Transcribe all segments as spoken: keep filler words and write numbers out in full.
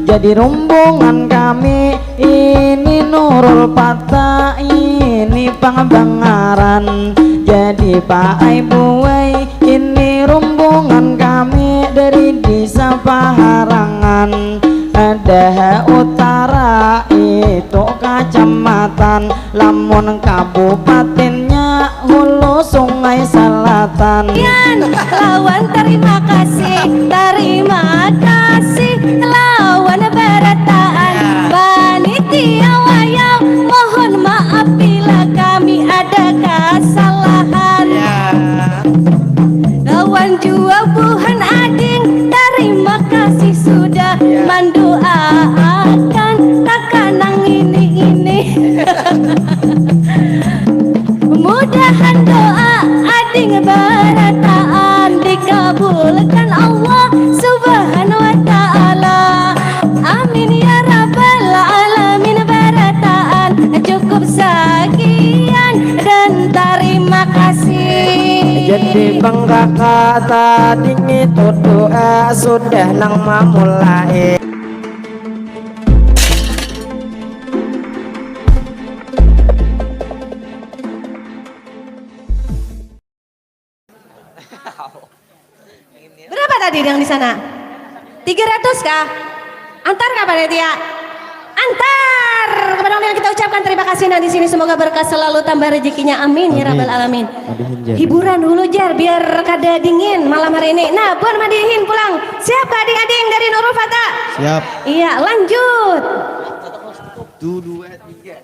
Jadi rumbungan kami ini Nurul Fata ini pang bangaran. Jadi paai buai ini rumbungan kami dari desa Paharangan. Dah utara itu kacamatan, lamun kabupatennya Hulu Sungai Selatan. Yan, lawan terima kasih, terima kasih lawan barataan. Panitia wayang, mohon maaf bila kami ada kesalahan. Lawan jua buhan ading, terima kasih sudah mendoakan kakak nang ini ini. Mudahan doa ading barataan dikabulkan Allah Subhanahu wa Ta'ala. Amin ya Rabbal Alamin. Barataan cukup sakian dan terima kasih. Jadi pangkaka tadi ngitu doa sudah nang mamulai. Berapa tadi yang di sana? Tiga ratus kah? Antar kah panitia? Antar kepada orang yang kita ucapkan terima kasih. Nah, di sini semoga berkah selalu, tambah rezekinya, amin ya rabbal alamin. Hiburan dulu jar biar kada dingin malam hari ini. Nah, buat madihin pulang. Siap kah ading-ading dari Nurul Fata? Siap. Iya, lanjut. Satu, dua, tiga.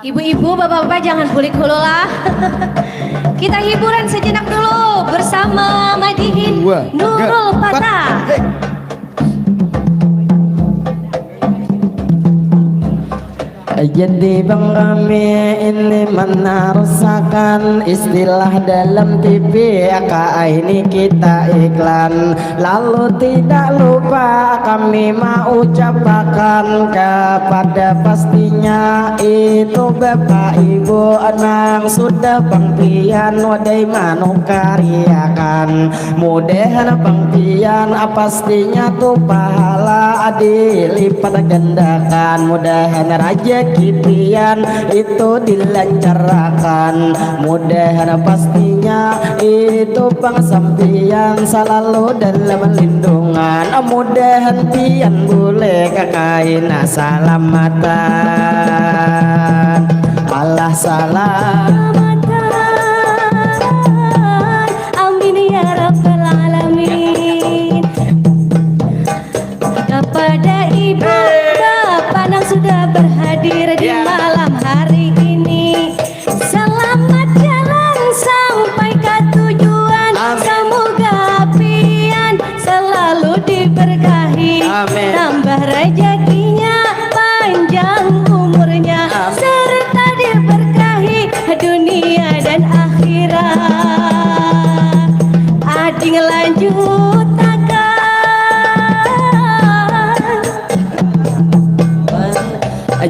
Ibu-ibu, bapak-bapak, jangan bulik hulu lah. Kita hiburan sejenak dulu bersama Madihin Nurul Fatah. Jadi bang kami ini menarusakan istilah dalam T V, aka ini kita iklan. Lalu tidak lupa kami mau ucapakan kepada pastinya itu bapak ibu nang sudah bang pian wadai manukariakan. Mudahan bang pian pastinya tu pahala dilipat gandakan. Mudahan rajaki pian itu dilancarakan. Mudahan pastinya itu pang sampian salalu dalam lindungan. Mudahan pian bulih kakaina salamatan. Allah salamatan. Amin ya rabbal alamin. Kepada ibu bapak nang sudah berhadir di malam hari ini, selamat jalan sampai ke tujuan. Semoga pian selalu diberkahi, tambah rezekinya, panjang umurnya, serta diberkahi dunia dan akhirat. Ading lanjutakan.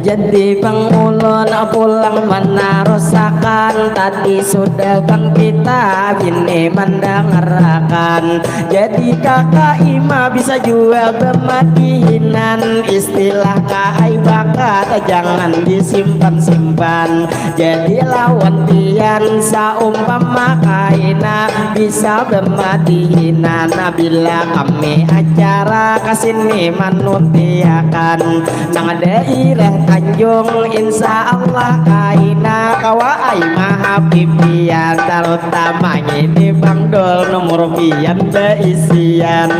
Jadi pang ulun pulang menarusakan, tadi sudah pang kita bini mendangarakan. Jadi kaka ima bisa jua bemadihinan, istilah kaai bakat jangan disimpan-simpan. Jadi lawan pian saumpama kaina bisa bemadihinan, bila kami acara kasini manuntiakan nang dairah Tanjung, insya Allah kaina kawa ai mahabibian, tarutama ngini bang dul nomor pian baisian.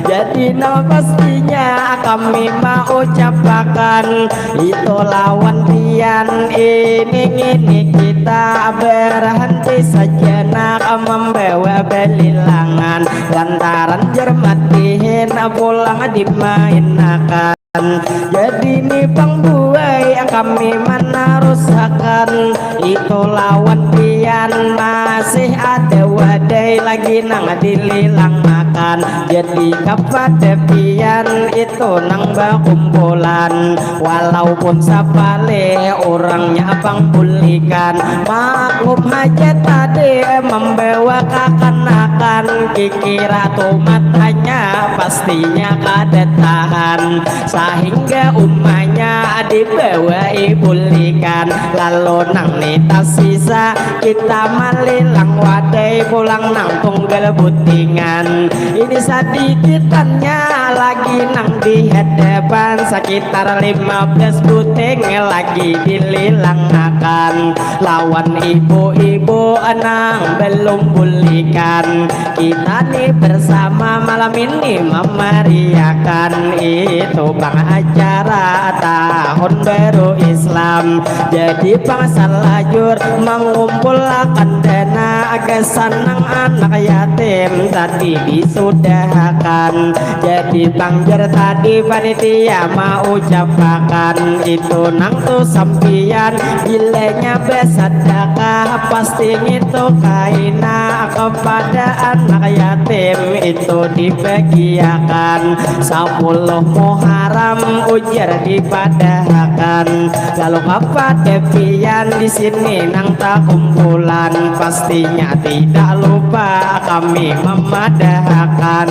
Jadi nang pastinya kami maucapakan itu lawan pian ini ngini kita berhenti sajenak membawa belilangan lantaran jar madihin pulang dimainakan. Jadi ni pangbuai kami manarusakan itu lawan pian masih ada wadai lagi nang dililangakan. Jadi kapada pian itu nang bakumpulan walaupun sapalih urangnya pang bulikan. Maklum haja tadi membawa kakanakan kikira tumatanya pastinya kada tahan. Sahingga umanya dibawai bulikan lalu nang ni tasisa kita malilang wadai pulang nang tunggal butingan. Ini sadikitannya lagi nang di hadapan sekitar lima belas buting lagi dililangakan lawan ibu-ibu nang belum bulikan. Kita ni bersama malam ini memeriahkan itu pang acara tahun baru Islam. Jadi pang salajur mengumpulakan dana gasan nang anak yatim tadi disudahakan. Jadi pang jar tadi panitia maucapakan itu nang tu sampian bilanya basadakah pasti ngitu kaina kepada anak yatim itu dibagiakan sapuluh Muharram ujar dipadahakan lalu kapada pian di sini nang takumpulan pastinya tidak lupa kami memadahakan.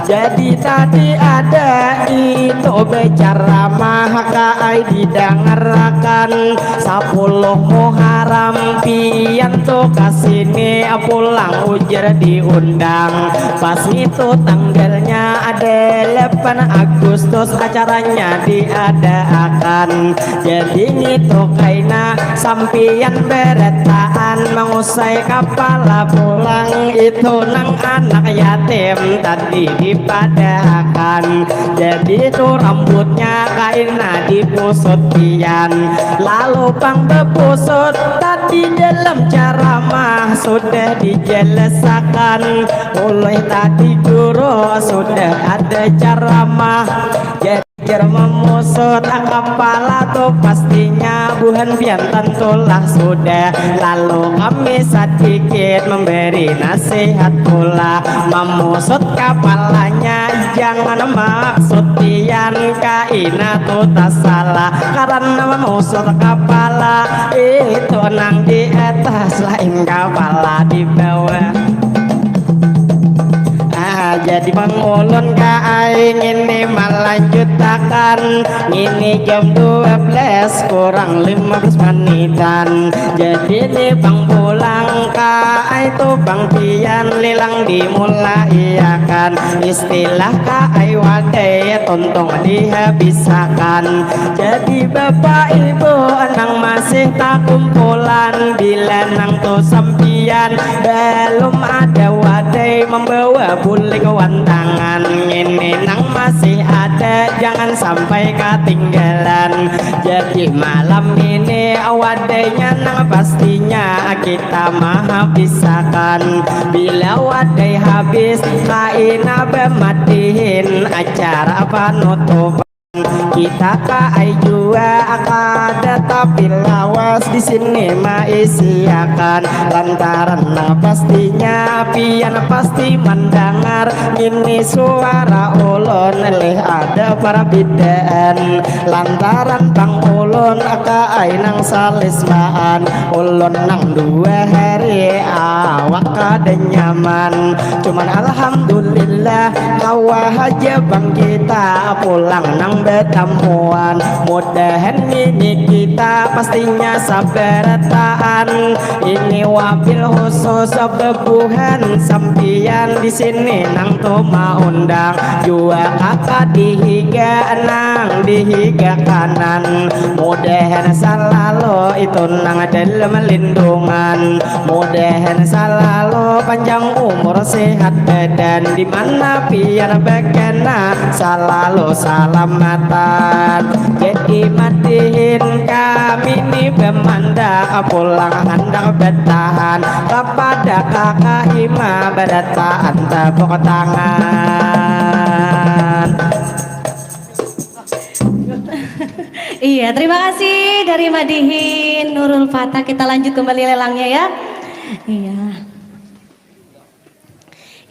Jadi tadi ada itu berceramah kaai didangarakan sapuluh Muharram pian tu kasini pulang ujar diundang. Pas itu tanggalnya ada delapan Agustus acaranya diadaakan. Jadi ngitu kaina sampian beretaan mengusai kapala pulang itu nang anak yatim tadi dipadahakan. Jadi itu rambutnya kaina dipusut pian lalu pang bepusut tadi dalam ceramah sudah dijelasakan oleh tadi guru sudah ada ceramah. Jadi jar memusut kapala tu pastinya buhan pian tentulah sudah lalu kami sedikit memberi nasihat pula memusut kapalanya jangan maksud pian kaina tu tasalah karena memusut kapala itu nang di atas lain kapala di bawah. Ah, jadi pang ulun kaai ngini malanjutakan ngini jam dua belas kurang lima belas menitan. Jadi ni pang pulang kaai tu pang pian lilang dimulaiakan istilah kaai wadai tuntung dihabisakan. Jadi bapak ibu nang masih takumpulan bila nang tu sampian belum ada wadai membawa bulik wantangan ngini nang masih ada jangan sampai katinggalan. Jadi malam ini wadainya nang pastinya kita mahabisakan bila wadai habis kaina bamatihin acara panutupan. Kita kaai jua kada tapi lawas di sini maisiakan lantaran nang pastinya pian pasti mandangar ngini suara ulun leh ada parabidaan lantaran pang ulun kaai nang salismaan ulun nang dua hari awak kada nyaman cuman alhamdulillah kawa haja pang kita pulang nang batamuan. Mudahan ngini kita pastinya sabarataan. Ini wabil khusus bebuhan sampian di sini nang tu maundang jua kaka di higa nang di higa kanan. Mudahan salalu itu nang dalam lindungan. Mudahan salalu panjang umur sehat badan di mana pian bakana salalu salamatan. Jadi matihin kami ni bamanda pulang handak batahan kapada kaka ima barataan tapuk tangan. Iya, terima kasih dari Madihin Nurul Fatah. Kita lanjut kembali lelangnya ya. Iya.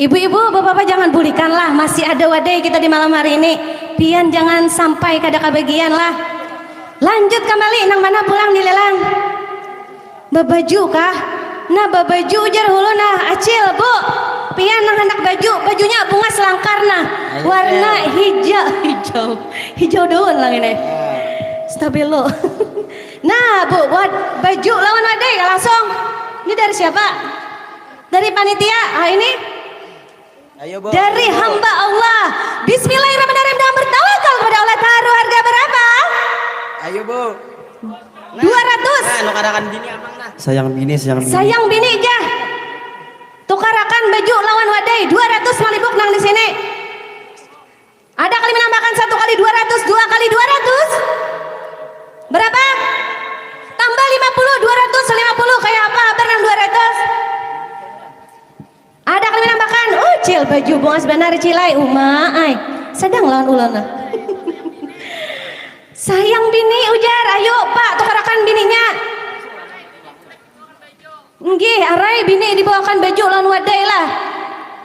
Ibu-ibu, bapak-bapak, jangan bulikan lah, masih ada wadai kita di malam hari ini. Pian jangan sampai kada kabagian lah. Lanjut kembali, nang mana pulang dilelang? Babaju kah? Nah, babaju ujar ulun nah, Acil, Bu. Pian nang handak baju, bajunya bunga selangkar nah. Ayo, warna Cil. Hijau, hijau. Hijau daun lah ini. Ah. Stabilo. Nah, Bu, buat baju lawan wadai langsung. Ini dari siapa? Dari panitia. Ah, ini Ayo, Bu. Dari hamba Allah. Bismillahirrahmanirrahim. Dengan bertawakal kepada Allah Ta'ala. Harga berapa? Ayo, Bu. Nah, dua ratus. Nah, nukarakan bini abang nah. Sayang bini, sayang bini. Sayang bini jah. Tukarakan baju lawan wadai. Dua ratus malibuk nang di sini. Ada kali menambahkan satu kali dua ratus, dua kali dua ratus. Berapa? Tambah lima puluh, dua ratus lima puluh. Kayak apa habar nang dua ratus? Ada kami nambahkan, oh, Cil, baju bungas banar, Cil ai. Uma ai. Sadang lawan ulun lah. Sayang bini, ujar, ayo, Pak, tukarakan bininya. Nggih, arai bini dibawakan baju lawan wadai lah.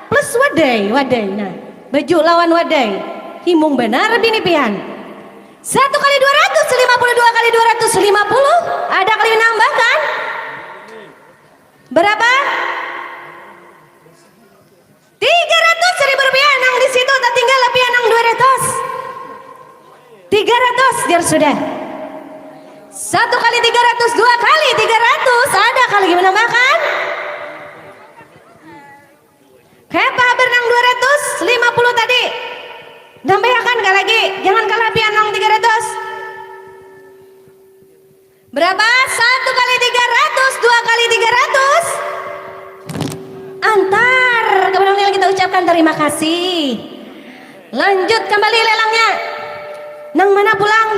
Plus wadai, wadai. Nah, baju lawan wadai. Himung banar bini pian. Satu kali dua ratus lima puluh, dua kali dua ratus lima puluh. Ada kali nambahkan? Berapa? Tiga ratus ribu rupiah nang di situ, tertinggal lebih nang dua ratus. Tiga ratus, jar sudah. Satu kali tiga ratus, dua kali tiga ratus, ada kali menambahkan? Kayak apa habar nang dua ratus lima puluh tadi? Nambahakan kah lagi? Jangan kalah pian nang tiga ratus. Berapa? Satu kali tiga ratus, dua kali tiga ratus. Antar. Kepada Nil kita ucapkan terima kasih. Lanjut kembali lelangnya. Nang mana pulang?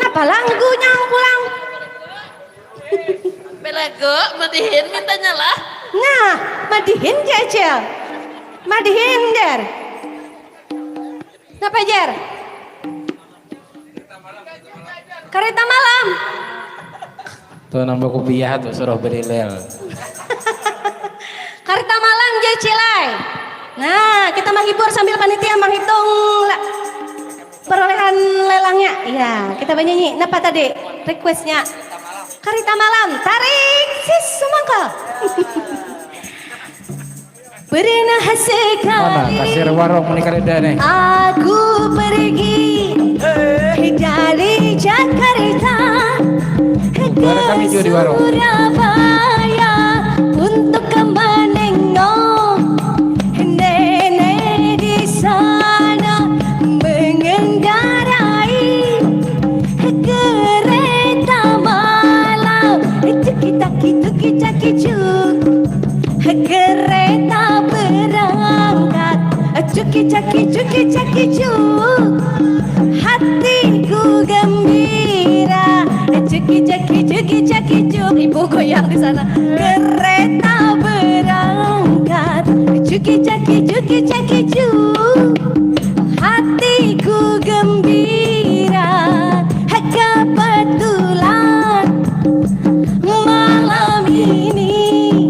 Napa langgu nyang pulang? Belagu, madihin mintanya lah. Nah, madihin, Cecil. Madihin, Der. Napa, Jer? Karita malam. Tuh nambah kupiah tuh suruh beli lel. Karita malam, Jer, Cilai. Nah, kita menghibur sambil panitia menghitung la-, perolehan lelangnya. Iya, kita bernyanyi. Napa tadi requestnya? Karita malam. Tarik, sis, sumangkal. Pernah sekali. Mana kasir warung menikah reda nih? Aku pergi dari Jakarta ke Surabaya untuk menengok nenek di sana mengendarai kereta malam. Cuki caki, cuki caki, cuk. Kereta berangkat, cuki caki, cuki caki, cuk. Hatiku gembira, cuki caki, cuki caki, cuk. Ibu goyang di sana. Kereta berangkat, cuki caki, cuki caki, cuk. Hatiku gembira, kebetulan malam ini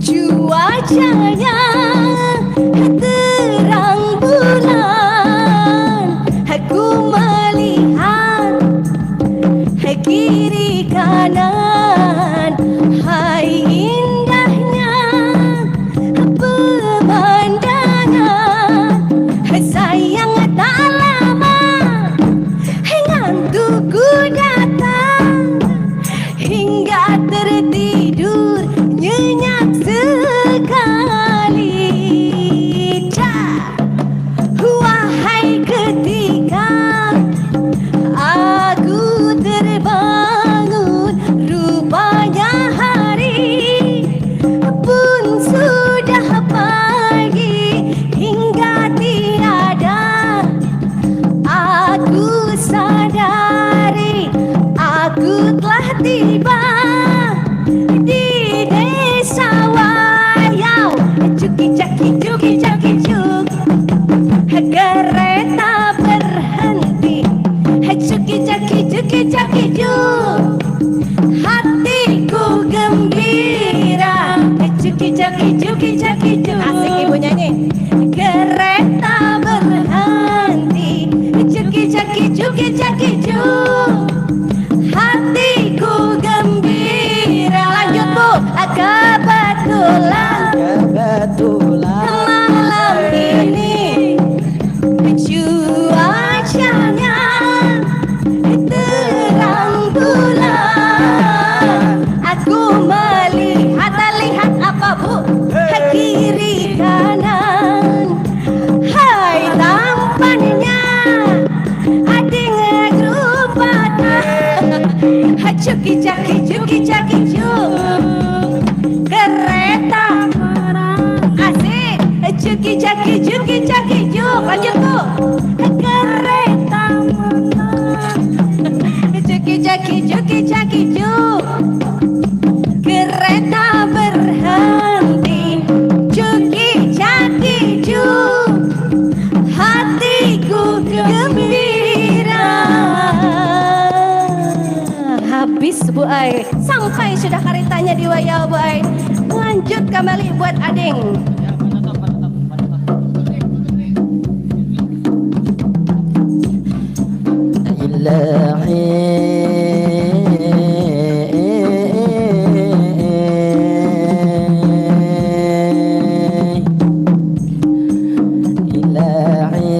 cuacanya terang bulan. Aku melihat kiri kanan, hai indahnya pemandangan. Sayang tak lama ngantukku datang, hingga tertidur nyenyak sekali. Cah. Wahai ketika aku terbangun, rupanya hari pun sudah pagi, hingga tiada aku sadari, aku telah tiba di desa Wayau. Cuki caki cuk. Asik ibu nyanyi. Kereta berhenti. Cuki caki cuki caki cuk. Hatiku gembira. Lanjut bu. Kebetulan. Kebetulan. Malam ini. Cuacanya terang bulan. Aku melihat, lihat apa bu? Kiri kanan. Hai tampannya. Ading grupat. Cuki caki cuki caki cuk. Kereta. Asik. Cuki caki cuki caki cuk. Lanjut bu. Kereta. Cuki caki cuki caki cuk. Kereta berhenti. Cuki caki cuk. Hatiku gembira. Habis bu ai. Sampai sudah karitanya di wayau bu ai. Lanjut kembali buat ading. Ilahi. Ilahi.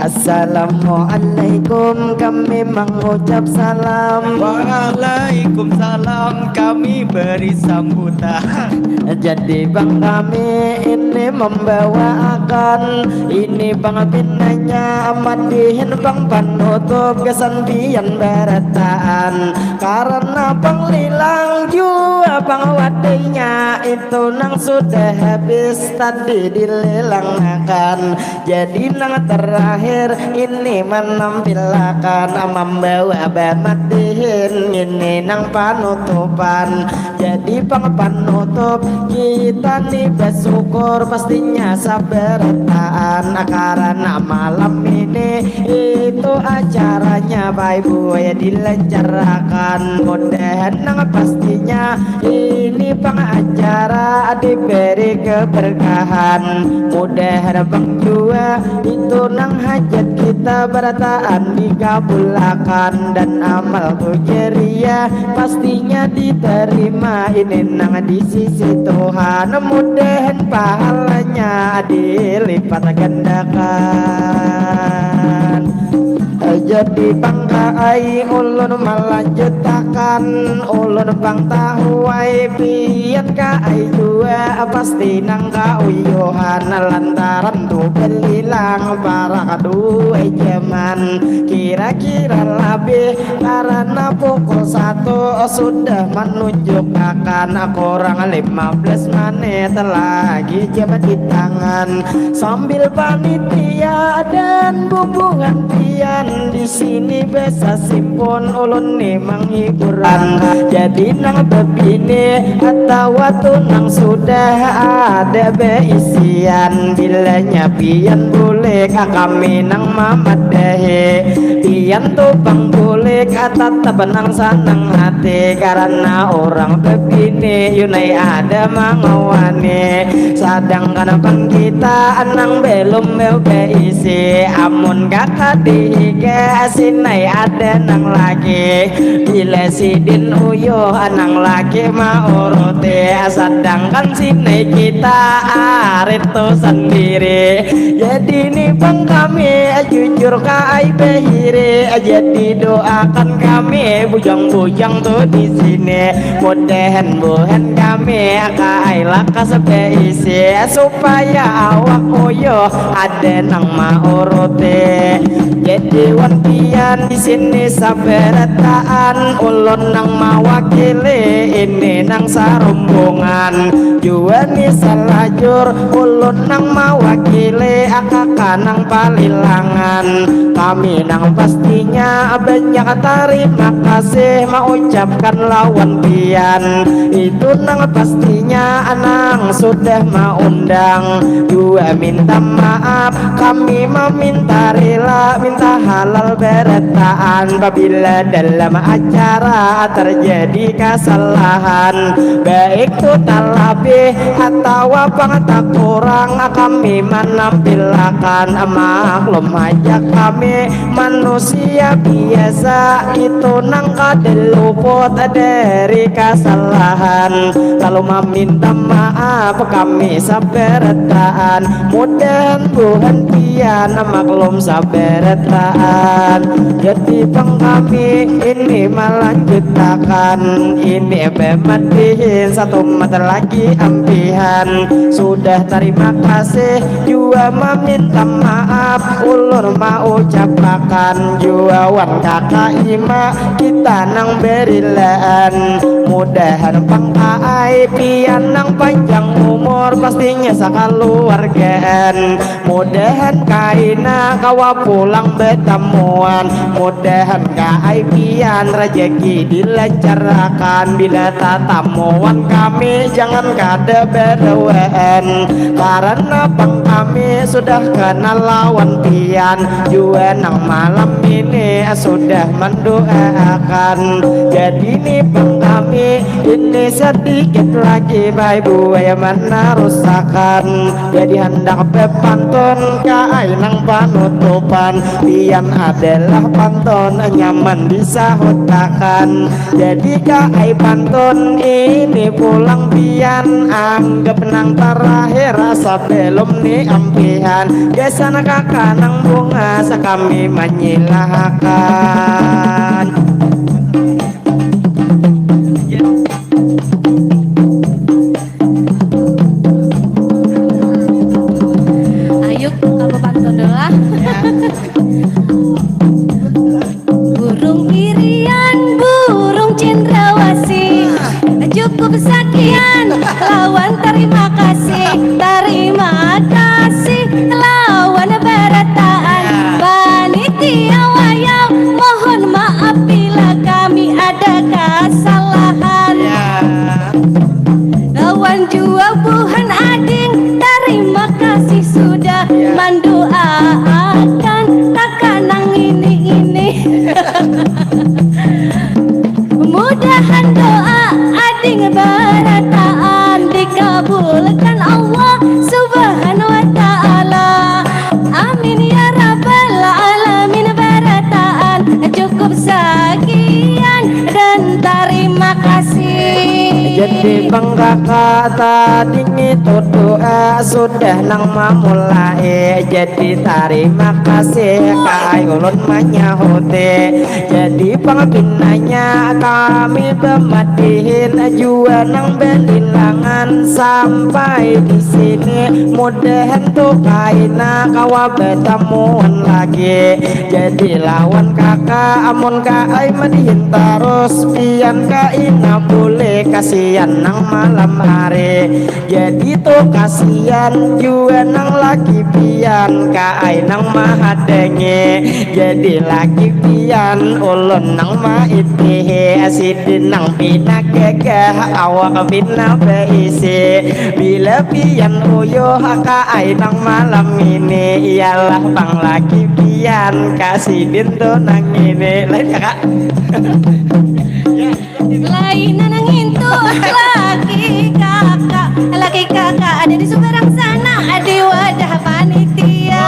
Assalamualaikum, kami mengucap salam. Waalaikumsalam, kami beri sambutan. Jadi bang kami ini membawakan ini bang binanya madihin bang panutup kesan pian barataan karena bang lilang jua bang wadainya itu nang sudah habis tadi dilelangakan. Jadi nang terakhir ini menampilakan membawa bamatihin ini nang panutupan. Jadi pang panutup kita nih bersyukur pastinya sabarataan karena malam ini itu acaranya Bapak Ibu ya dilancarkan mudahan nang pastinya ini pang acara diberi keberkahan mudah rabang jua itu nang hajat kita barataan dikabulakan dan amal tu jariah pastinya diterima ini nang di sisi Tuhan mudahan pahalanya dilipat gandakan. Jadi pangka ai ulun malanjutakan ulun pang tahu ai pian ka ai jua pasti nang kauyuhan lantaran tu belilang parak dua jaman kira-kira labih karena pukul satu sudah menunjukakan kurang lima belas menit lagi jam di tangan sambil panitia dan bumbungan pian di sini besa simpun ulun ni menghiburan jadi nang bebini atawa tu nang sudah ada beisian bilanya pian bulik kami nang mamadahi pian tu pang bulik tetap nang sanang hati karena orang bebini yunai ada mangawani sadangkan pang kita nang belum beisi amun kaka dihiga sinai ada nang lagi bila sidin uyuh nang lagi mauruti sadangkan sinai kita arit tu sendiri jadi ni bang kami jujur ka ai behiri jadi doakan kami bujang-bujang tu di sini mudahan buhan kami ka ai lakas beisi supaya awak uyuh ada nang mauruti jadi wan pian di sini sabarataan ulun nang mawakili ini nang sarumbungan jua ni salajur ulun nang mawakili akaka nang palilangan kami nang Pastinya banyak tarima kasih maucapkan lawan pian. Itu nang pastinya nang sudah maundang. Jua minta maaf, kami maminta rila, minta halal barataan. Pabila dalam acara terjadi kasalahan, baik tu talabih atawa pang takurang, kami manampilakan. Maklum haja kami manusia biasa, itu nang kada luput dari kasalahan. Lalu maminta maaf kami sabarataan, mudahan buhan pian maklum sabarataan. Jadi pang kami ini malanjutakan, ini bematihin satu mata lagi ampihan. Sudah tarima kasih jua maminta maaf, ulun maucapakan jua wan kaka ima kita nang berilaan. Mudahan pang kaai pian nang panjang umur, pastinya sakaluargaan. Mudahan kaina kawa pulang betamuan. Mudahan kaai pian rajaki dilancarkan. Bila tatamuan kami jangan kada barawaan, karena pang kami sudah kenal lawan pian jua nang malam ini sudah mandoaakan. Jadi ni pang kami ini sedikit lagi bae buaya manarusakan. Jadi handak bepantun kaai nang panutupan, pian adalah pantun nyaman disahutakan. Jadi kaai pantun ini pulang pian anggap nang terakhir sebelum ni ampihan. Gasan kaka nang bungas kami manyilahakan. Ayo, apa pantun dulu lah. Burung irian, burung cendrawasih. Cukup sakian, lawan tarima kasih. Tarima kasih, lawan barataan. Panitia wayang, mohon maaf bila kami ada kasalahan. Lawan jua buhan ading, tarima kasih sudah mandoaakan kaka nang ini ini. Mudahan doa ading barataan dikabulkan Allah Subhanahu wa Ta'ala. Amin ya rabbal alamin. Barataan cukup sakian dan tarima kasih. Jadi pang kaka tadi ngitu doa sudah nang mamulai. Jadi tarima kasih kaai ulun manyahuti. Jadi pang pinanya kami bematihin jua nang belilangan sampai di sini. Mudahan tu kaina kawa betamuan lagi. Jadi lawan kaka amun kaai madihin tarus pian kaina bulih kasian nang malam hari. Jadi tu kasian jua nang laki pian kaai nang mahadangi. Jadi laki pian ulun nang maitihi sidin nang pina gagah awak pina baisi. Bila pian uyuh kaai nang malam ini ialah pang laki pian kasidin tu nang ini. Lain ya kak? Lain nang ngintu laki kaka. Laki kaka ada di subarang sana di wadah panitia.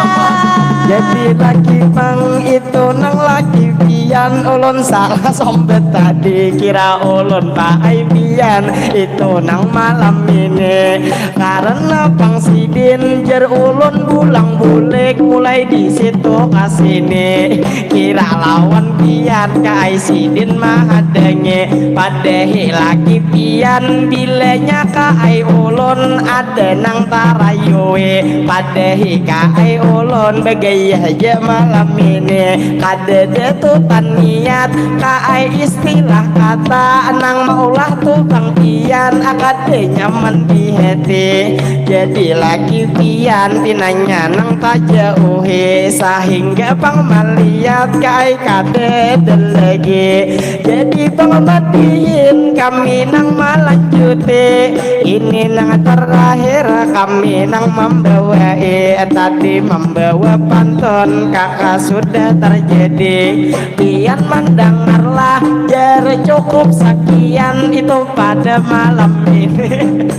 Jadi laki pang itu nang laki pian ulun salah sombet tadi kira ulun paai pian itu nang malam ini karena pang sidin jer ulun bulang bulik mulai di situ ka sini kira lawan pian kaai sidin mahadangi padahi laki pian bilanya kaai ulun ada nang tarayui padahi kaai ulun bagayah ja malam ini kadada tu niat, kaai istilah kata nang maulah tu bang pian, kada nyaman di hati. Jadi laki pian pinanya nang tajauhi, sahingga bang malihat kaai kadada lagi. Jadi bang madihin kami nang malanjuti, ini nang terakhir kami nang mambawai. Tadi mambawa pantun kaka sudah terjadi. Pian mandangarlah, jar cukup sakian itu pada malam ini.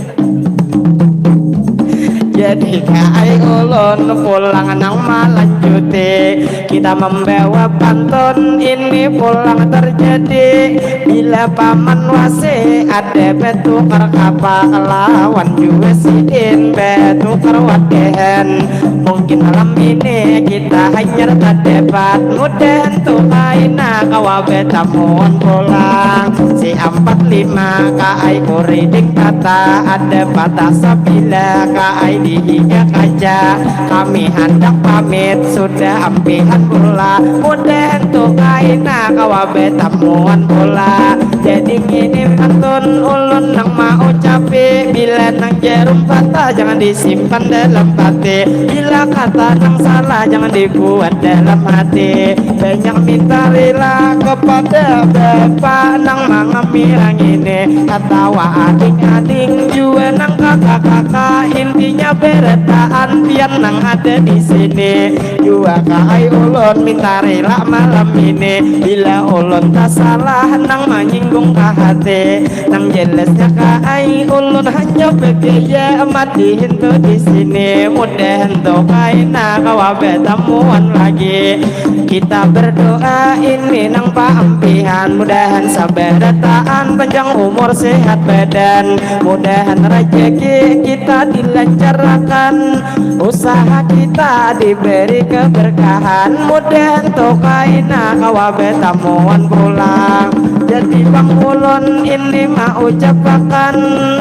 Jadi kaai ulun pulang nang malanjuti. Kita mambawa pantun ini pulang terjadi. Bila paman wasi ada batukar kapak lawan jua sidin batukar wadahan. Mungkin malam ini kita hanyar tadapat. Mudahan tu kaina kawa batamuan pulang. Si ampat lima kaai kuriding patah, ada patah sabila kaai di higa kaca. Kami handak pamit sudah ampihan pulang. Mudahan tu kaina kawa batamuan pulang. Jadi ngini pantun ulun nang maucapi, bila nang jarum patah jangan disimpan dalam hati, bila kata nang salah jangan dibuat dalam hati. Banyak minta rila kepada bapa nang mangamirang ini, atawa ading-ading jua nang kaka-kaka, intinya berataan pian nang ada di sini. Jua kaai ulun minta rila malam ini, bila ulun tasalah nang manyinggung ka hati. Nang jelasnya kaai ulun hanya bagaya madihin tu di sini. Mudahan tu kaina kawa batamuan lagi. Kita berdoa ini nang paampihan, mudahan sabarataan panjang umur sehat badan, mudahan rajaki kita dilancarkan, usaha kita diberi keberkahan, mudahan tu kaina kawa batamuan pulang. Jadi bang ulun ini maucapakan,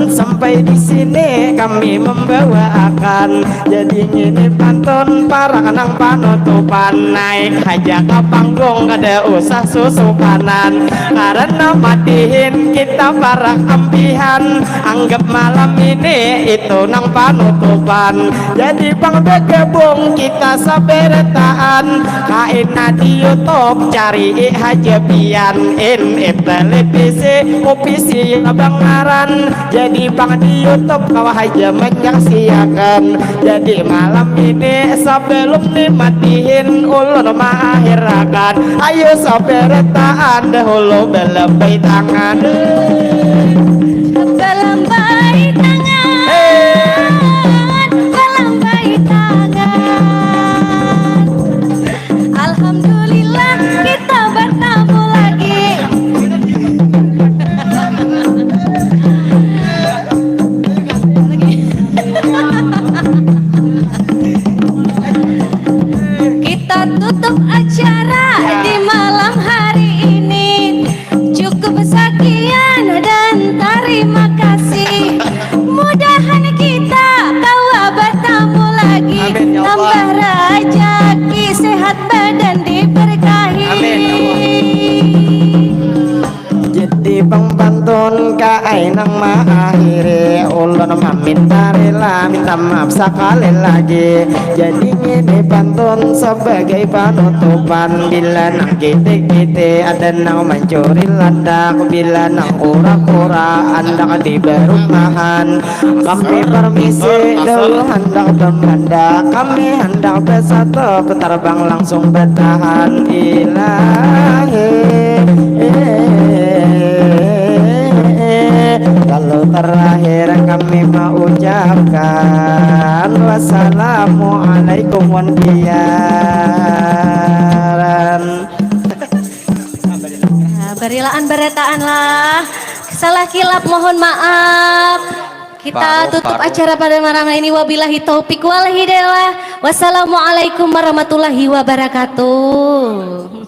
sampai di sini kami membawaakan. Jadi ngini pantun parak nang panutupan, naik haja ka panggung kada usah susukanan, karena madihin kita parak ampihan. Anggap malam ini itu nang panutupan. Jadi pang bagabung kita sabarataan, kaina di YouTube cari haja pian, in it televisi official bangaran. Jadi pang di YouTube kawa haja manyaksiakan. Jadi malam ini sebelum ni madihin ulun maakhirakan, ayo sabarataan dahulu balambai tangan. Balambai tangan, Hei. Balambai tangan. Alhamdulillah kita bertemu lagi. Kita tutup acara di malam hari ini. Cukup sekian dan terima kasih. Mudahan kita kawa bertemu lagi. Amin, ya Allah. Tambah rajaki, sehat badan diberkahi. Amin, ya Allah. Jadi pang pantun kaai nang maakhiri, ulun maminta rila minta maaf sakali lagi. Jadi ngini pantun sebagai panutupan, bila nang kiti-kiti ada nang mancuri landak, bila nang kura-kura andak di barumahan. Kami permisi dahulu handak bamandak, kami handak basatu, ku tarbang langsung batahan ilahi. Lalu terakhir kami maucapkan wassalamualaikum wan pian. Nah, barilaan barataan lah. Salah kilap mohon maaf. Kita Paruh, tutup paruh. Acara pada malam ini. Wabillahi taufik wal hidayah. Wassalamualaikum warahmatullahi wabarakatuh.